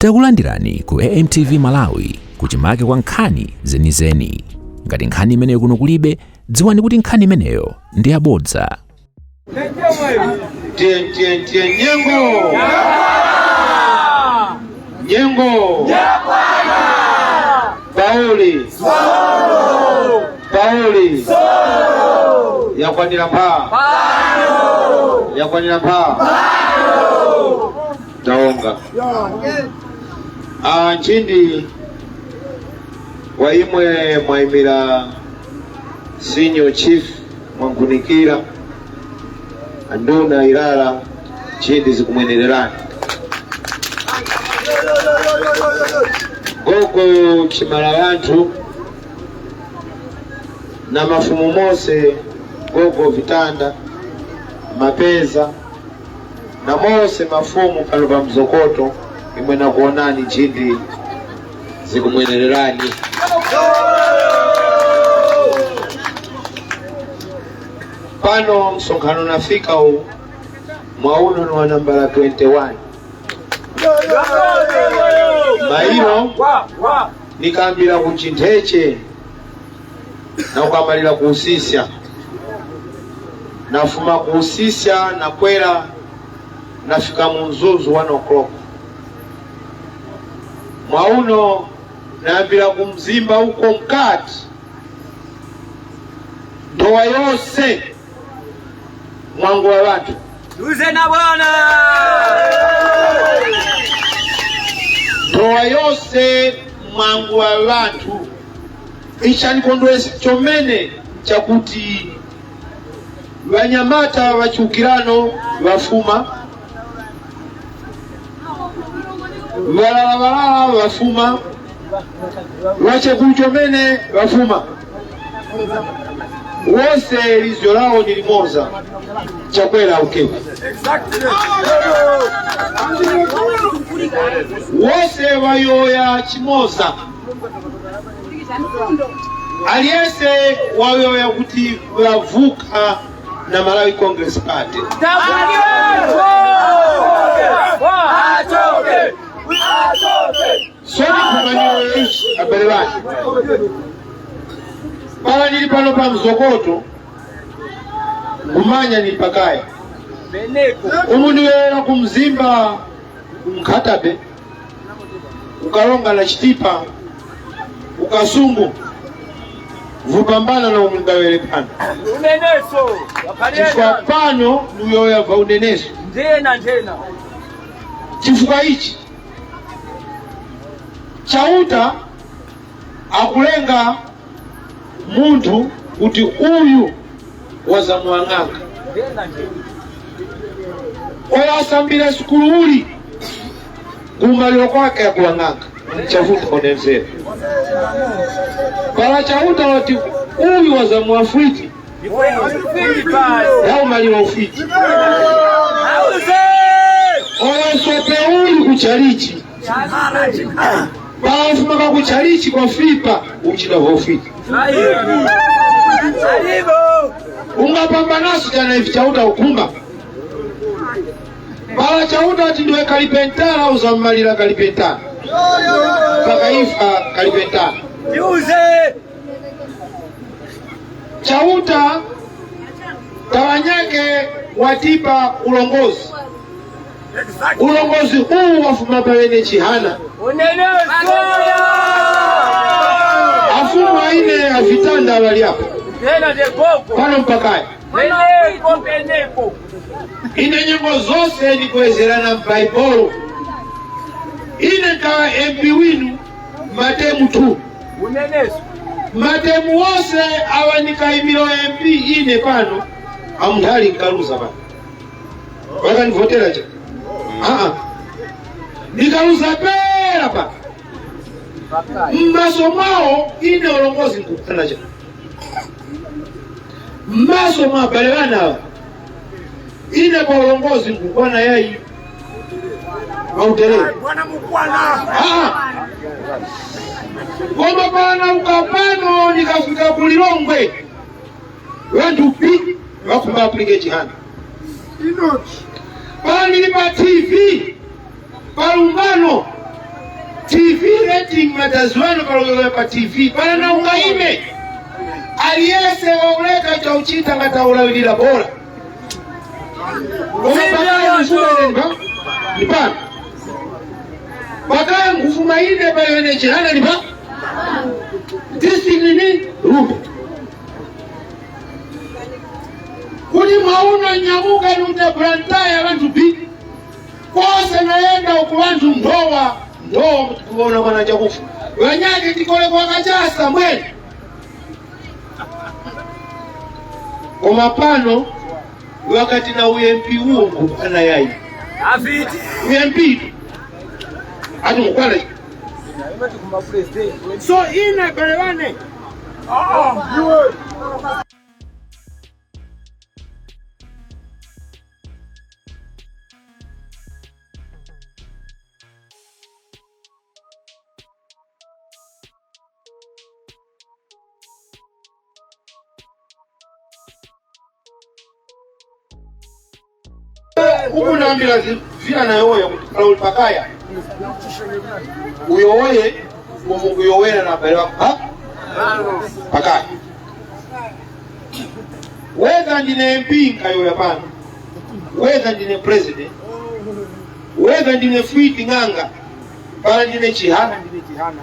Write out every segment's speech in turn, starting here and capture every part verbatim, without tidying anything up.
Takulandirani ku A M T V Malawi, kuchimake kwa nkhani zenizeni. Ngati nkhani imeneyo kuno kulibe, dziwani kuti nkhani imeneyo ndi yabodza. Tiye, tiye, tiye, nyengo! Nyengo! Pauli! Pauli! Yakwanira mpha! Yakwanira mpha! Ndawonga. Ah, nchindi kwa imwe mwayimira senior chief mwankhunikira, anduna Ilala, nchindi zikumwenererani. Gogo Chimala ŵanthu na mafumu mose, gogo Vitanda, Mapeza, na mose mafumu pano pa mzokoto, imwe nakuwonani nchindi zikumwenererani. Pano msonkhano nafika uwu, mwauno ni wa nambala twenty-one. Mairo nikambira ku Chintheche na kukamalira ku Usisya. Nafuma ku Usisya nakwera, nafika mu Mzuzu one o'clock. Mwauno nayambira ku mzimba uko mukati, nthowa yose mwangu wa ŵanthu. Tuze na bwana. Nthowa yose mwangu wa ŵanthu. Ichanikondwesa chomene chakuti ŵanyamata ŵachiwukirano ŵafuma, ŵalalaŵalala ŵafuma, ŵachekuru chomene ŵafuma. Wose lizgo lawo ni limoza, chakwera ukepa. Wose ŵayowoya chimoza. Aliyense wayowoya kuti ŵavuka na Malawi Congress Party. Sono kumaniro ichi, abale ŵanji. Para nili pano pa mzokoto, ngumanya ni pakaya. Umu ndiwerera ku mzimba ku Nkhatabe, ukalonga na Chitipa, ukasungu, vupambana na umu ngawere pano. Uneneso, chifukwa pano nuyoya va uneneso. Ndena, ndena. Chifukwa ichi, Chauta akulenga munthu kuti uyu wazamuwang'anga. Oyo asambira sukulu uli, kumaliro kwake akuwang'anga. Chavuta kunenzera. Para Chauta wati uyu wazamuwafwiti, yaumalira ufiti. Oyo sope uli ku chalichi. Para ufuma kwa kuchalichi kwa fipa, uchita vo fipa. Ungapambanaso chana ifi Chauta ukhumba. Para Chauta ati ndiwe kalipentala, uzamumalira kalipentala. Mpaka ifa kalipentala. Chauta, taŵanyake watipa ulongozi. Ulongozi uwu wafuma pa ŵene chihana. Afumu aine a Vitanda ŵali apa. Pano mpakaya. Ine nyengo zose ndikuwezerana m'Baibulo. Ine nkaŵa M P winu matemu two. Uneneso. Matemu wose awa ndikayimira M P ine pano, amunthali nkaluza pano. Ŵakanivotera chete. Aa. Ndikaluza pera pano. M'maso mwawo ine ulongozi nkukana chete. M'maso mwa abale ŵana aŵa, ine pa ulongozi nkukwana yayi. Mautere. Bwana mukwana. Ah. Koma panauka pano ndikafika ku Lilongwe. Ŵanthu pi ŵakhumba apulike chihana. Pano ndili pa T V, pa lumbano, Madazi wanu paloyoya pa T V, para na ungaime. Aliyense wauleka chauchita ngati aulawirira bora. Koma pakaya nkufuma ine ndi pa, ndi pano. Pakaya nkufuma ine pa Yohane Chihana ndi pa. This is me, Rumbe. Kuti mwauno nyamuka ni kutabula ntaya ŵanthu bi. Kose nayenda uku ŵanthu nthowa, nthowa kuti kuwona mwana chakufwa. Ŵanyakhe tikole kwa kachasa mbwene. Koma pano ŵakati na u M P uwo ngukwana yayi. Aviti. U M P ati ngukwana. So ine bale wane. Ukunambira zi-, vira nayowoya kuti para uli pakaya, uyowoye umo kuyowera na abale wako pa pakaya. Whether ndine M P nkayowoya pano, whether ndine president, whether ndine fwiti ng'anga, para ndine chihana, ndine chihana.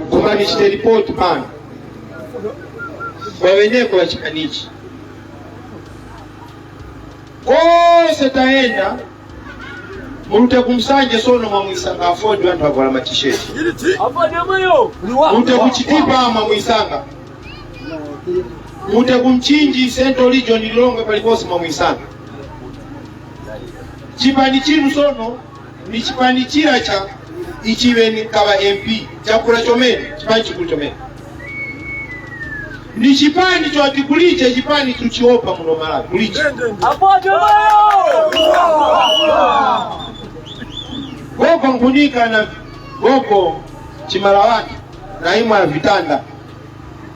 Koma ndichite report pano kwa ŵeneko ŵa chipanichi. Kose tayenda, murute ku Msanje sono mwamwisanga afodi ŵanthu ŵavwara matisheti. Murute ku Chitipa mwamwisanga. Murute ku Mchinji, Central Region, Lilongwe, palipose mwamwisanga. Chipani chinu sono ni chipani chira cha ichiŵe ni kaŵa M P, chakula chomene, chipani chikuru chomene. Ni chipani choti kuliche chipani tuchiopa muno Malawi, kuliche. Gogo Nkhunika na gogo Chimalaŵati na imwe a Vitanda.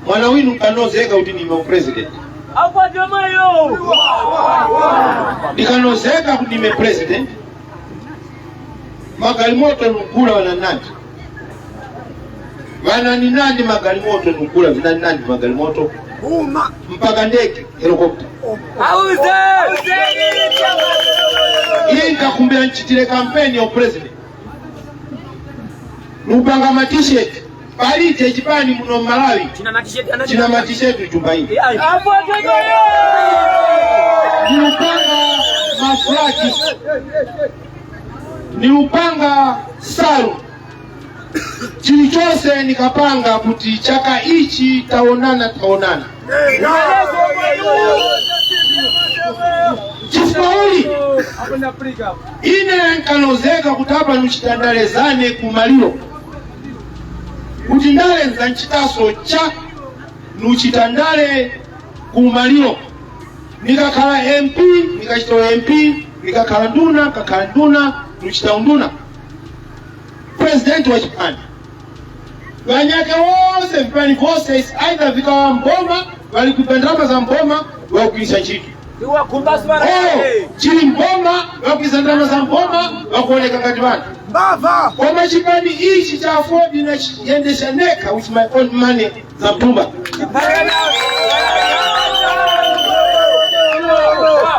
Mwana winu nkanozeka kuti ndime president. Apo jamayo. Ndikanozeka kuti ndime president. Magalimoto nugula ŵana nandi. Ŵana ni nandi magalimoto nugula vina nandi magalimoto. Uma. Mpaka ndege, helicopter. Auze. Ine nkakumbira nchitire kampeni ya president. Nupanga matisheti. Palije chipani muno mu Malawi. China matisheti, china matisheti chumba ini. Apo jamayo. Nilupanga mafulaki. Nilupanga salu. Chilichose nikapanga kuti chaka ichi tawonana, tawonana. Chifukwa uli? Ine nkanozeka kuti apa nuchitandale zane ku maliro. Kuti ndale nzanchitaso cha nuchitandale ku maliro. Nikakhala M P, nikachita M P, nikakhala nduna, nkakhala nduna, nuchita unduna. President wa chipani. Ŵanyakhe wose vipani vyose is either vikaŵa mboma, ŵali kuiba ndalama za mboma, ŵakugwirisha ntchito. Oh, chili mboma, ŵakugwirisha ndalama za mboma, ŵakuwoneka ngati ŵanthu. Mbava. Koma chipani ichi cha afodi na chiyendesha nekha with my own money. Za mtumba.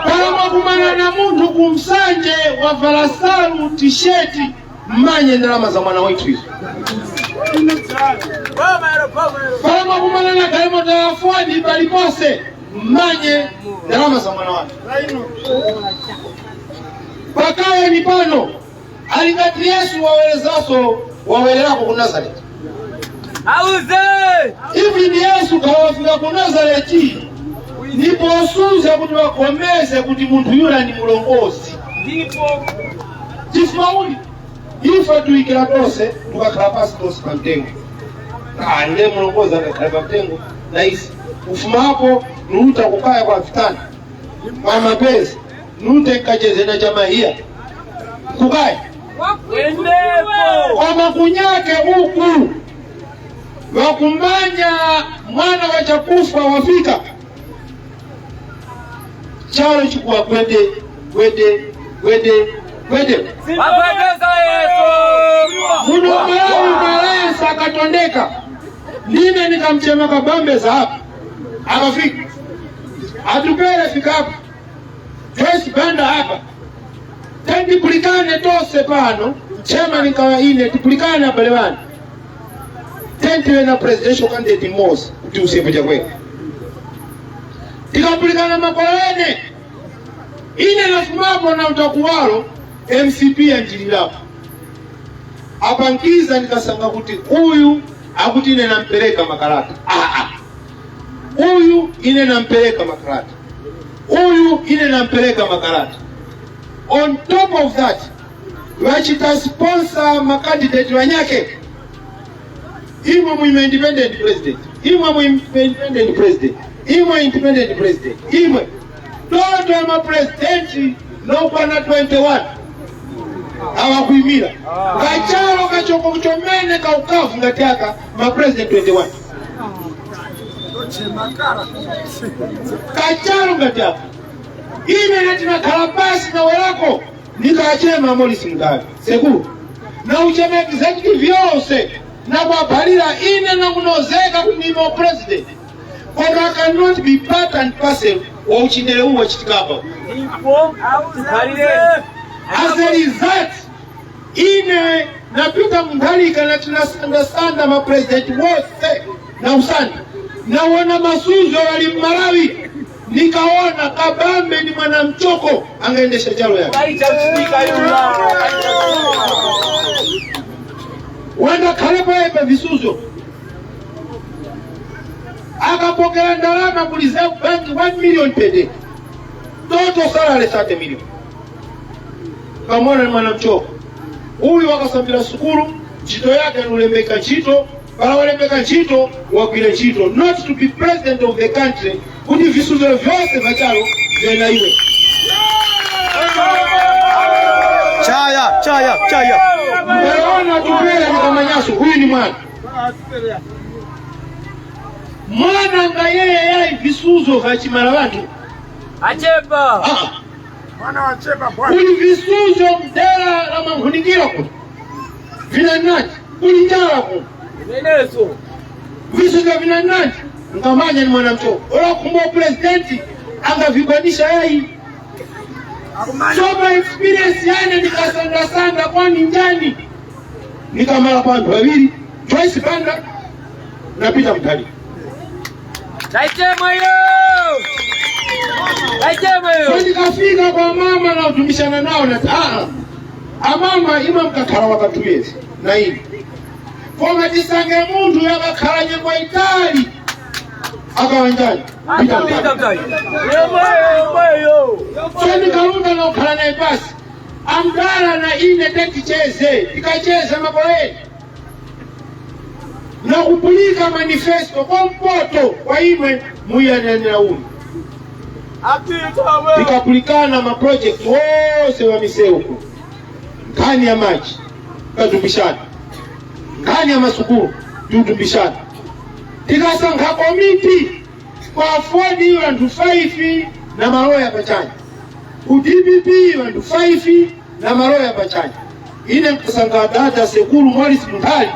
Para mwakumana na munthu ku Msanje wavwara salu, tisheti, mmanye ndalama za mwana withu izo. Para mwakumana na galimoto ya afodi palipose, mmanye ndalama za mwana wanu. Pakaya ni pano. Ali ngati Yesu wawerezaso, wawererako ku Nazareti. Auze! Even Yesu kawafika ku Nazareti, ndipo usunza kuti ŵapulikane kuti munthu yura ni murongozgi. Ndipo chifukwa uli, ife tuwikira tose, tukakhala pasi tose pa mtengo. Ah, nde murongozgi angakhale pa mtengo, na isi. Kufumapo, nuruta kukaya kwa Vitanda. Mama Pezi, nute nkachezena cha mahiya. Kukayi? Koma kunyake uku, ŵakumanya mwana wa chakufwa wafika. Charo chikuwa gwede, gwede, gwede, gwede. Wapendeza Yesu. Muno Ndine ndikamuchema Kabambe za apa. Akafika. Atupele fikapo. Joyce Banda apa. Tentipulikane tose pano, chairman nkawa ine, tipulikane abale ŵane. Tentiwe na presidential candidate mmoza kuti usepo chakwera. Tikapulikana makolo ene, ine nafumapo na utakuwalo, M C P yanjirirapo. Apa nkiza ndikasanga kuti uyu akuti ine nampereka makarata. Aa. Uyu ine nampereka makarata. Uyu ine nampereka makarata. On top of that, ŵachita sponsor makandidate ŵanyakhe. Imwe mu independent president. Imwe mu independent president. Imwe independent president. Imwe. Ndondo ya mapresidenti nokwana twenty-one aŵakuimira. Kachalo kachoko chomene ka ukavu ngati aka mapresidenti twenty-one. Kachalo ngati aka. Ine nati nakhala pasi na werako, ndikachema Morris Mutharika. Sekuru, na uchema executive yose, na kuwaphalira ine nakunozeka kuti ndimo president. Koma I cannot be part and parcel wa uchindere uwu wachitikapo. Ndipo, tiphalireni. As a result, ine na Peter Mutharika na tinasandasanda ma president wose na usanda. Nawona masuzgo ghali mu Malawi, ndikawona Kabambe ndi mwana mchoko angayendesha chalo yake. Kali chakuchitika yura. Wandakhalepo yepe visuzgo. Akapokera ndalama ku Reserve Bank one million per day. Total salary thirty million. Pamona ni mwana mchoko. Uyu wakasambira sukulu, ntchito yake ni ulembeka ntchito, para walembeka ntchito, wagwira ntchito. Not to be president of the country, kuti visuzgo vyose vya chalo vyena iwe. Chaya, chaya, chaya. Mbaona tupera ni kamanyaso, uyu ni mwana. Mwana nga yeye yayi visuzgo vya chimala ŵanthu. Achepa. Ah. Mwana wachepa bwana. Kuli visuzgo mdera la Mankhundikira kuno. Vina nati, kuli njala kuno. Ineneso. Visuzgo vina nati, ngamanya ni mwana mchoko. Ora kumbo president angavigwanisha yayi. So pa experience yane ndikasandasanda kwani njani. Ndikamala pa ŵanthu ŵaŵiri, Joyce Banda na Peter Mutharika. Taitemwa iyo! Taitemwa iyo! So ndikafika kwa mama na kudumbishana nawo nati, "Aa, amama imwe mukakhala waka two years na ine. Koma tisange munthu yakakhala nyengo yitali, akaŵa njani?" Peter Mutharika. Peter Mutharika. Iyo, iyo, iyo. So ndikalunda na kukhala naye pasi. Amdala na ine teticheze, tikacheza makoyeni. Na kupulika manifesto kwa mpoto kwa imwe muyananira uno. Tikapulikana ma project wose wa misewu ku. Nkhani ya maji, tikadumbishana. Nkhani ya masukulu, tikudumbishana. Tikasankha komiti, kwa afodi ŵanthu five na maloya pachanya. Ku D P P ŵanthu five na maloya pachanya. Ine nkusankha dada Sekuru Morris Munthali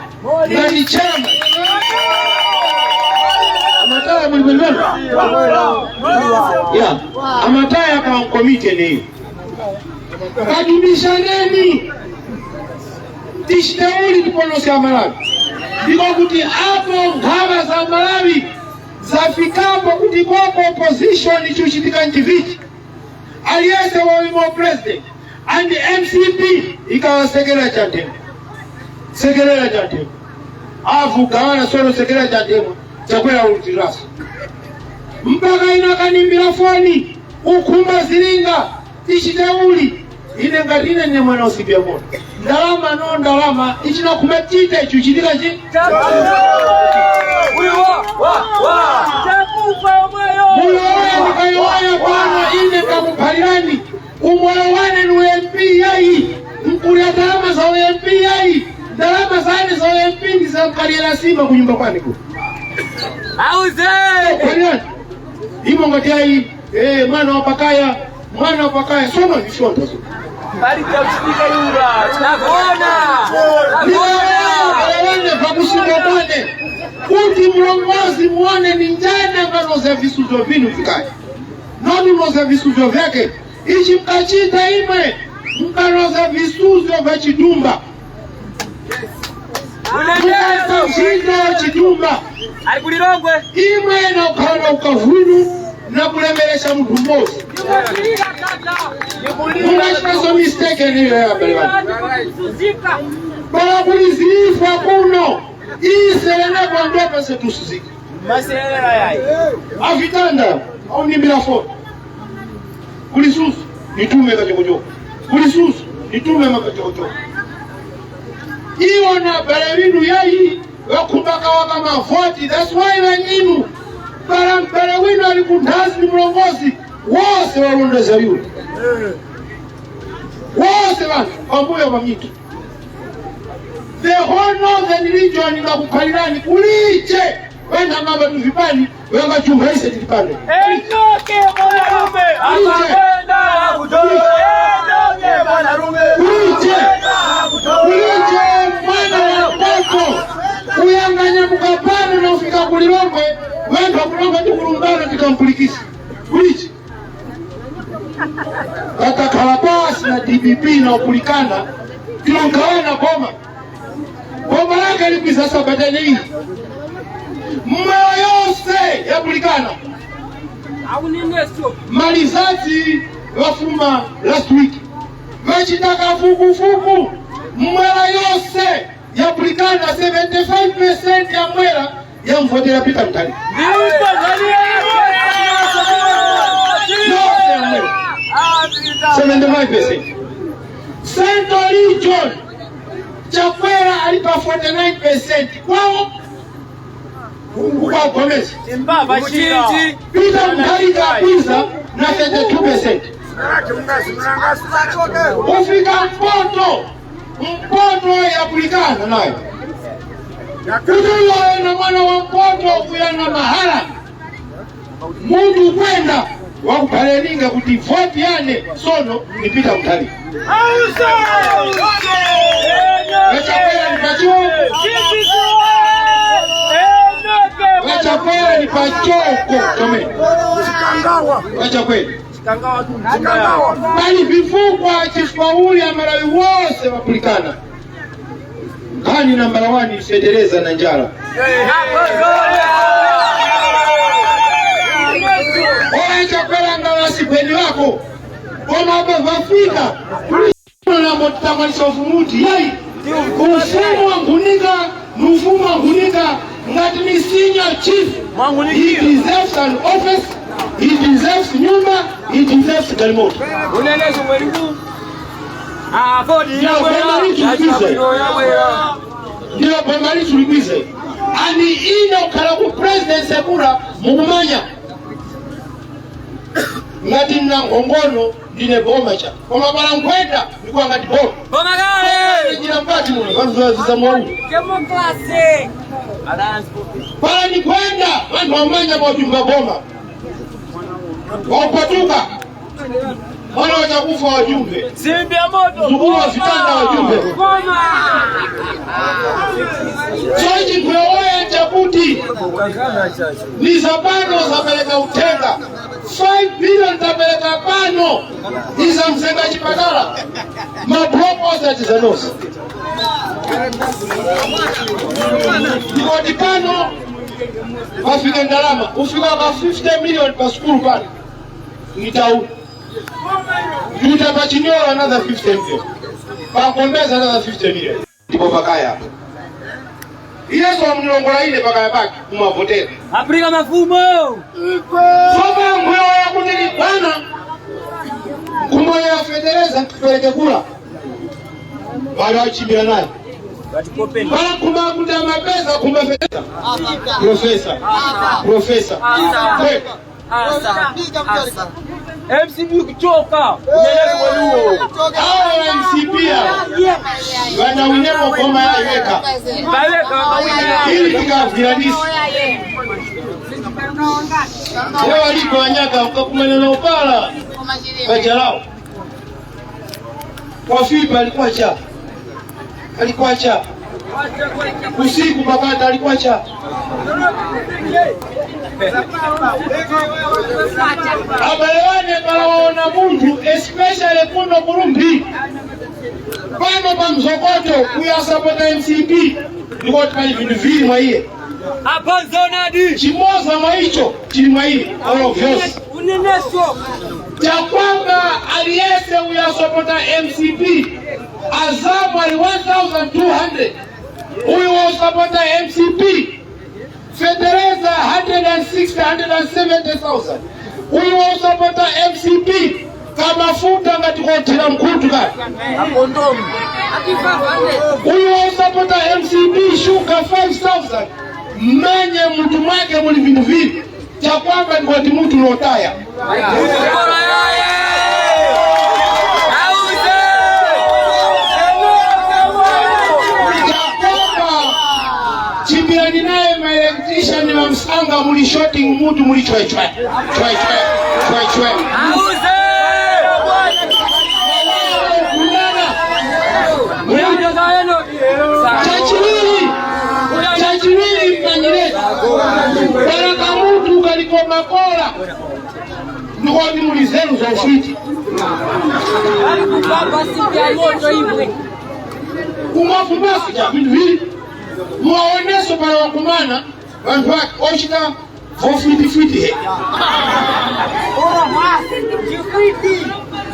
ngati chairman. Amataya muli kwenekweneko? Ya, amataya ka nkomiti eneyo. Kadumbishaneni. Tichite uli tiponoske Amalawi? Ndiko kuti apo nkhawa za Malawi zafikapo kuti koko opposition chikuchitika nchivichi? Aliyense wawimo president and M C P ikawasekerera chanthemwa. Sekerera chanthemwa. Avu gawana sono sekerera chanthemwa. Chakwera ulutiraso. Mpaka ina kanimbira foni, ukhumba zilinga, tichite uli? Ine ngati ine ndine mwana usiku ya moto. Ndalama no ndalama, ichi nakhumba chita ichi uchitika chi? Uyu wa, wa, wa. Mulowe mukayowoya pano ine ngamuphalirani. Umoyo wane ni u M P yayi. Nkurya ndalama za u M P yayi. Ndalama zane za u M P ndi za mkaryera sima kunyumba kwane ku. Auze! Phalirani. Imo ngati yayi. Eh, mwana wa pakaya, mwana wa pakaya, soma vishontho so. Pali kuchitika yura, tinagona. Nagona. Alewane vakushindwa kwane. Kuti mrongozi muwone ni njani anganozga visuzgo vinu vikaya. Noni unozga visuzgo vyakhe. Ichi mukachita imwe, mukanozga visuzgo vya chidumba. Mukanozga ntchito chidumba. Ali ku Lilongwe. Imwe na ukhala na ukavwinu na kulemeresha munthu mmozi. Mungachitaso mistake niyo ya abale ŵangu. Para kuli zifwa kuno. Ise lenepo ndope setusuzika. Maselera yayi. Avitanda, aunimbira foni. Kuli susu, nitume kachokotoko. Kuli susu, nitume makachokotoko. Iwo na bale linu yayi, ŵakhumba kawaka mavoti, that's why ŵanyinu. Para mbale winu ali kunthazi ni mrongozi, wose ŵalondeza yura. Wose ŵanthu, pambuyo pa mitu. The whole Northern region ngakuphalirani kuliche ŵanthu amaba tuvipani ŵakachunga ise tili pano. Enoke mwanarume, amabenda kutoro. Enoke mwanarume, kuliche, kuliche mwana wa mpoto uyanganya mukapano na kufika ku Lilongwe, ŵanthu akulomba tikulumbana tikampulikisa. Kulichi? Katakhala pasi na D P P na upulikana, tilo nkhawana boma. Boma lake likwiza sabata iyi. Mmawa yose yapulikana. Malizatsi ŵafuma last week. Ŵachita kafukufuku, mmwera yose yapulikana, seventy-five percent ya mwera yamuvotera Peter Mutharika. Yose ya mwera. Seventy-five percent. Central Region, Chakwera ali pa forty-nine percent. Kwawo? Kwa Gomez. Imbava chira. Peter Mutharika akwiza na thirty-two percent. Kufika mpoto, mpoto yapulikana nayo. Kuti uyo na mwana wa mpoto kuyana mahala. Munthu kwenda wakuphareninga kuti voti yane sono ni Peter Mutharika. Ŵachakwera ni pachoko. Ŵachakwera ni pachoko chomene. Ŵachakwera. Pali vifukwa chifukwa uli aMalawi wose ŵapulikana. Nkhani nambala wani, fetereza na njala. Ora Chakwera ngawasipeni wako. Koma apo vafika, nambo titamwanisa ufumu uti, yayi. Ufumu wa nkhunika, ni ufumu wa nkhunika, ngati ni senior chief. He deserves an office, he deserves nyumba, he deserves galimoto. Unenezo mwelimu. Ah, kodi ndiyo yabwera, boma lithu likwize. Yabwera. Ndiyo boma lithu likwize. Ani ine ukhala ku presidency kura mukumanya. Ngati nina nkhongono ndine boma cha. Koma para nkhwenda ndikuwa ngati boma. Boma kale. Njira mpati muno, vanhu vaziza mwawu. Democracy. Para ndikwenda, vanhu vamanya kwa jumba boma. Wakupatuka. Mwana wa chakufa wa jumbe. Zimbi ya moto. Mzukuru wa vitanda wa jumbe. Goma. Sochi nkhuyowoya chakuti ni zapano zapereka uthenga. Five billion tapereka pano. Iza msenga chipatala. Mablock ose atiza nose. Ndikoti pano pafika ndalama. Kufika pa fifty million pa sukulu pano. Ni tau. Yuta pa Chinyoro another fifty million. Pa Nkombeza another fifty million. Ndipo pakaya. Yesu wamunilongola ine pakaya pake kumavotera. Apulika mafumo. Soka nkhuyowoya kuti ni bwana. Nkhumbo ya fetereza tipereke kula. Bado achimbira naye. Bala nkhumba kuti amapeza khumba fetereza. Profesa. Profesa. Kweka. Asa, asa. M C P kuchoka. Umenezo wenuwo. Awo M C P awo. Wana unepo goma ya yeka. Bayeka, bayeka. Ili tikavira nisi. Leo alipo anyaka ukakumana na upala. Kajalao. Kwa Filipo alikuwa cha. Alikuwa cha. Usiku pakati alikuwa cha. Abale wane, para waona munthu, especially kuno ku Rumphi, pano pa mzokoto, uyo asapota M C P, ndikoti pali vinthu vili mwa iye. Apa nzonadi. Chimoza mwa icho chili mwa iye, all of yours. Uneneso. Chakwamba, aliyense uyo asapota M C P, Azamu ali one thousand two hundred. Uyu wa usapota M C P, fetereza hundred and sixty, hundred and seventy thousand. Uyu wa usapota M C P, kamafuta ngati kothera mkhutu kani. Uyu wa usapota M C P, shuga five thousand. Mmanye mutu mwake muli vinthu vili. Chakwamba ndi kuti mutu lotaya. Chakwamba, chimbirani naye ma electrician ŵamsanga muli shorting mutu muli chwechwe. Chwechwe. Chwechwe. Kunana. Chachiwiri, chachiwiri mpangiretu. Para kamutu kaliko makola, ndikoti muli nzeru za ufiti. Kumafumbaso cha vinthu vili, muwaoneso para wakumana, vanthu ŵake ochita vo fwiti fwiti he.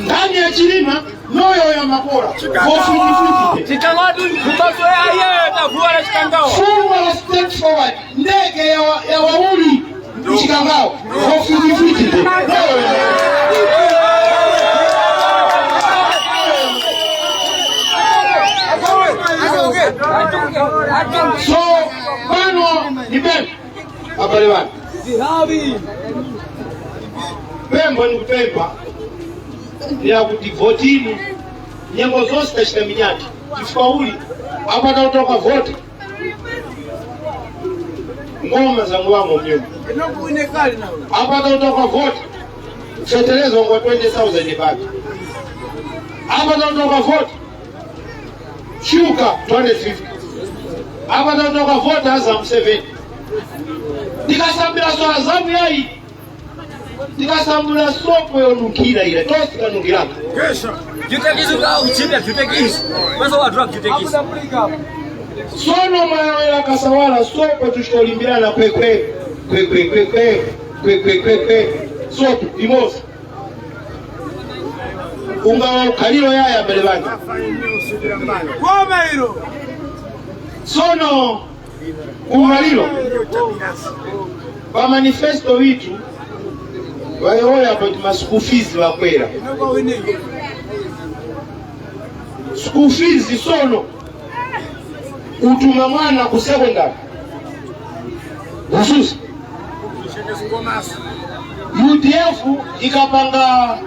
Nkhani ya chilima, noyo ya makola, vo fwiti fwiti he. Chikangatu nkhumaso yaye tavuwa la chikangawa. Fungwa la straight forward, ndege ya wa-, ya wauli, chikangawa, vo fwiti fwiti he. So, pano ni pemba, abale ŵanga. Pempho ni kupempha, ya kuti votini, nyengo zonse tachita minyaka. Chifukwa uli, apa takutoka voti, ngoma zanguwamo mnyumba. Apa takutoka voti, fetereza ngwa twenty thousand baki. Apa takutoka voti, shuga two hundred fifty. Apa takutoka voti, Azam seventy. Ndikasambira so Azam yayi, ndikasambira sopo yonunkhira ira, tosi kanunkhiranga. Vitekisi ka uchipya vitekisi. Kwanza wadura vitekisi. Sono mwana wera kasawala sopo tuchitolimbirana kwekwe, kwekwe, kwekwe, kwekwe, kwekwe, sopo imosi. Ungawa ukhaliro yaya mbere ŵanji. Sono kumaliro, pa manifesto witu, ŵayowoya kuti ma school fees ŵakwera. School fees sono, utuma mwana ku secondary, hususi U D F ikapanga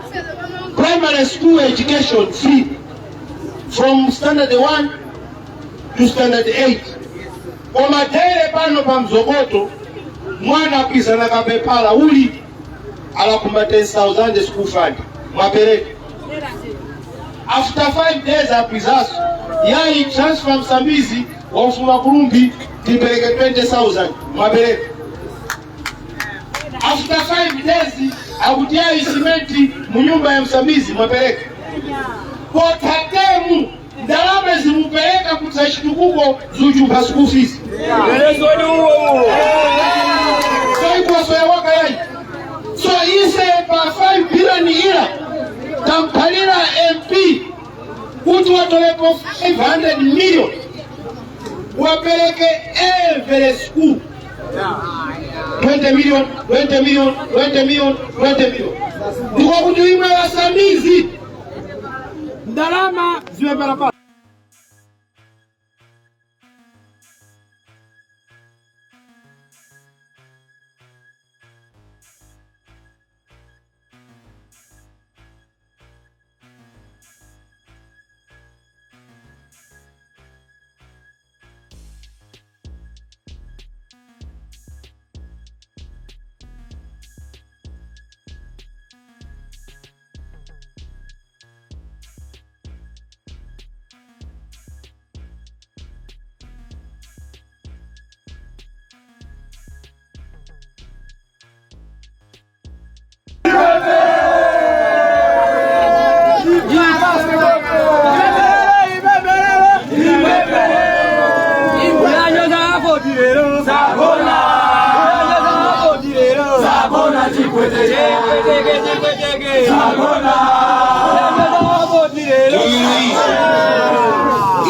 primary school education free from standard one to standard eight. Koma tere pano pa mzokoto, mwana akwiza na kapepala uli, alakumba ten thousand school fund, mwapereka. After five days akwizaso, yayi transfer Msambizi, wafuma ku Rumphi, tipereke twenty thousand, mwapereka. After five days, akuti yayi simenti mu nyumba ya Msambizi, mwapereka. Potha temu, ndalama zimupereka kuti za chitukuko zuchumpha school fees. Elezoni uwo uwo. So ikuwaso ya waka yayi. So ise pa five billion ila, tamphalira M P kuti watolepo five hundred million, wapereke every school twenty million, twenty million, twenty million, twenty million. Ndiko kuti imwe ŵasambizi, ndalama ziŵe parapara.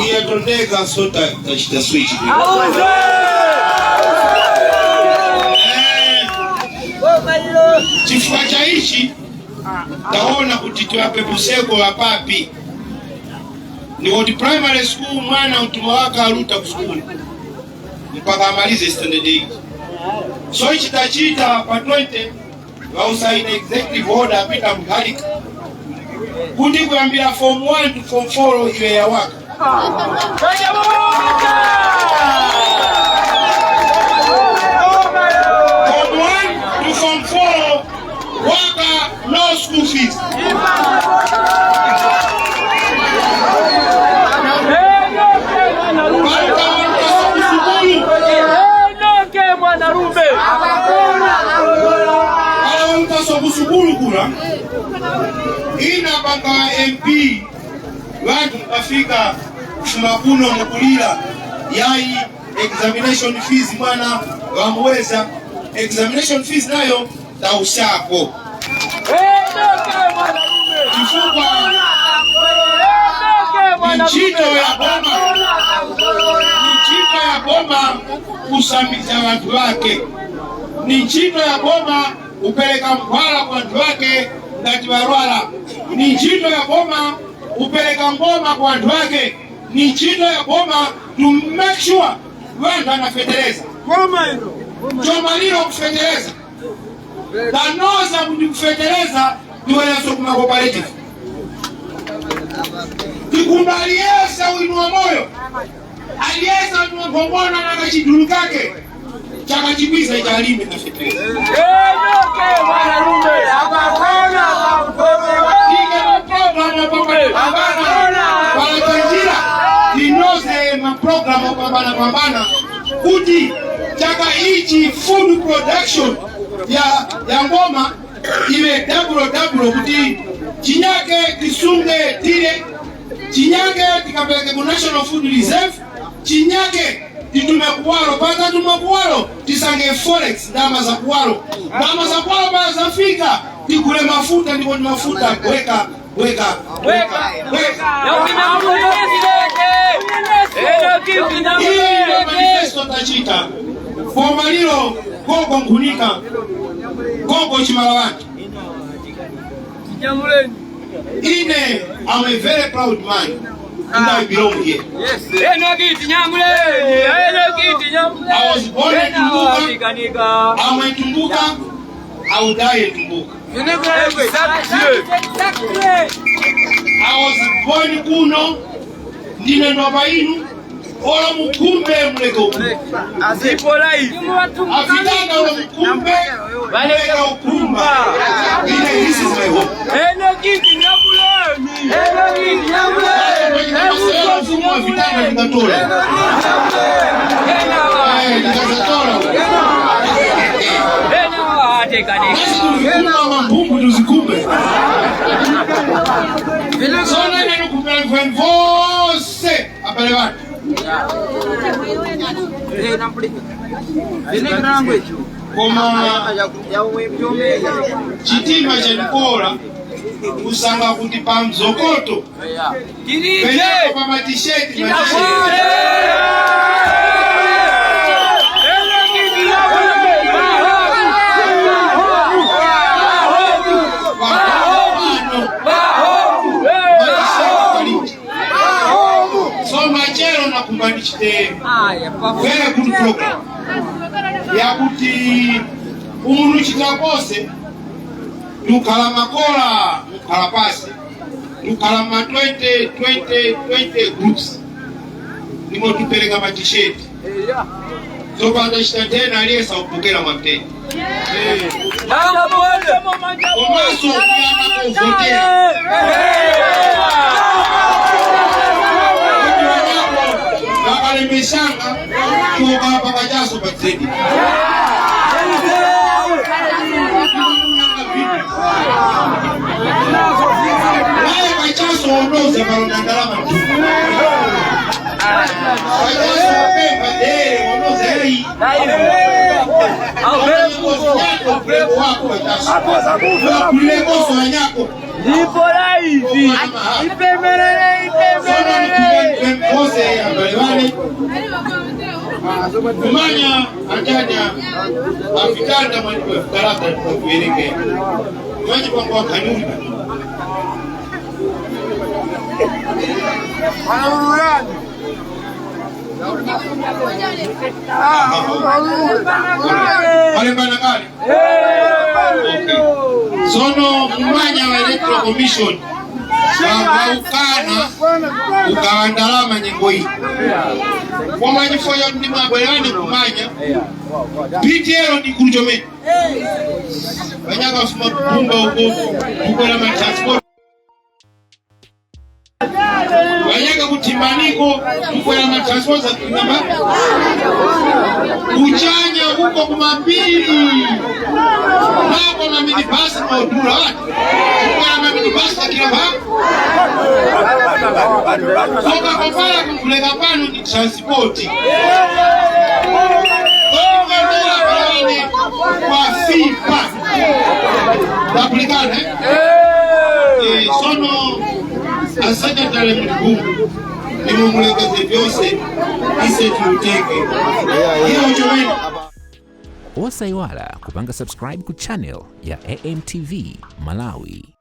Iye tondeka so ta-, tachita switch. Eh, chifukwa cha ichi, taona kuti tiŵapepuseko ŵapapi. Ni kuti primary school mwana mtumwa wake aruta ku sukulu mpaka amalize standard eight. So ichi tachita pa twenty, ŵausaina executive order Peter Mutharika, kuti kuyambira form one to form four iwe ya waka. Form one to form four, waka, no school fees. Enoke mwanarume. Ala wamkaso ku sukulu kura, ina panga M P, ŵanthu mukafika kufuma kuno mukulira, yayi, examination fees mwana ŵamuweza, examination fees nayo tawuskako. Enoke mwanarume. Chifukwa Enoke ni mwanarume. Ntchito ya boma, ni ntchito ya boma kusambizga ŵanthu ŵake. Ni ntchito ya boma kupereka nkhwala ku ŵanthu ŵake ngati ŵarwara. Ni ntchito ya boma kupereka ngoma ku ŵanthu ŵake. Ni ntchito ya boma to make sure ŵanthu ŵana fetereza. Boma ilo. Chomaliro kufetereza. Tanoza kuti kufetereza ndiweneso ku ma cooperative. Tikumba aliyense winu wa moyo, aliyense winu wa nkhongona na kachidulu kake, chaka chikwiza ichalime na fetereza. Enoke mwanarume. Ike maprogramu opambana pambana, pala chanjira tinoze maprogramu opambana pambana kuti chaka ichi food production ya, ya ngoma iwe double double kuti chinyake tisunge tire, chinyake tikapereke ku National Food Reserve, chinyake titume kuwaro, pata tume kuwaro tisange forex, ndama za kuwaro. Ndama za kuwaro pa zafika, tigule mafuta, ndipo ni mafuta bweka, bweka, bweka, bweka. Iyo manifesto tachita. Boma lilo, gogo Nkhunika, gogo Chimalaŵati. Ine, I'm a very proud man. And I belong here. Enoki tinyamule, Enoki tinyamule. I was born in Tumbuka. I'm a Tumbuka. I will die in Tumbuka. Exactly. I was born kuno. Ndine ndopa inu. Ora mukhumbe muleke ukhumba. Ndipo life. Avitanga ora mukhumbe muleke ukhumba. Ine, this is my home. Enoki tinyamuleni. Enoki tinyamuleni. Mfumu wa vitanga ndingatora. Eh, ndingazatora. Ena atekane. Basi tuzikumba mambumbu tuzikumbe. Sona nani kupela vose. Abale ŵathu. Koma chitima chanikola kusanga kuti pa mzokoto penepo pa matisheti, matisheti. Pano, matisheti paliti. So machero nakumba ndichite very good program yakuti umuntu chita pose tukhala makola mukhala pasi tukhala ma twenty, twenty, twenty groups, ndimo tupereka ma t-shirt. Tsopano chita ten aliyense akupokera mwa ten. Komanso kuyamba kuvotera. Kuti wanapo vakalemesanga kuoka pakachaso pa zedi. Naye kachaso onoza malonda ndalama. Kachaso pemba dere onoza eyi. Ndipo live. Ipemelele, ipemelele. Bose abale bane. Kumanya, achanya, afikanda mwa karata kuwerengera. Mwenye kwa kwa kanuni. Malembana kale. Sono mumanya wa Electoral Commission wakaukana ukawa ndalama nyengo iyi. Koma chifukwa chakuti mwabwerane kumanya, P T L ndi kuru chomene. Panyaka fuma kubumba uko, kukwera matransport. Wanyaka kuthimbaniko, mukwera matransport za kung'amba. Kuchanya uko kumapiri. Nako maminibasi maudula wati. Mukwera maminibasi za kila ba. Koka kopala kukuleka pano ni transport. Kodi mwenera pano kwa fipa. Tapulikana, eh? Eh, sono asakatale mu libumu, ndimo mulekeze vyose, ise tiuteke. Iyo chomene. Osayiwala kupanga subscribe ku channel ya A M T V Malawi.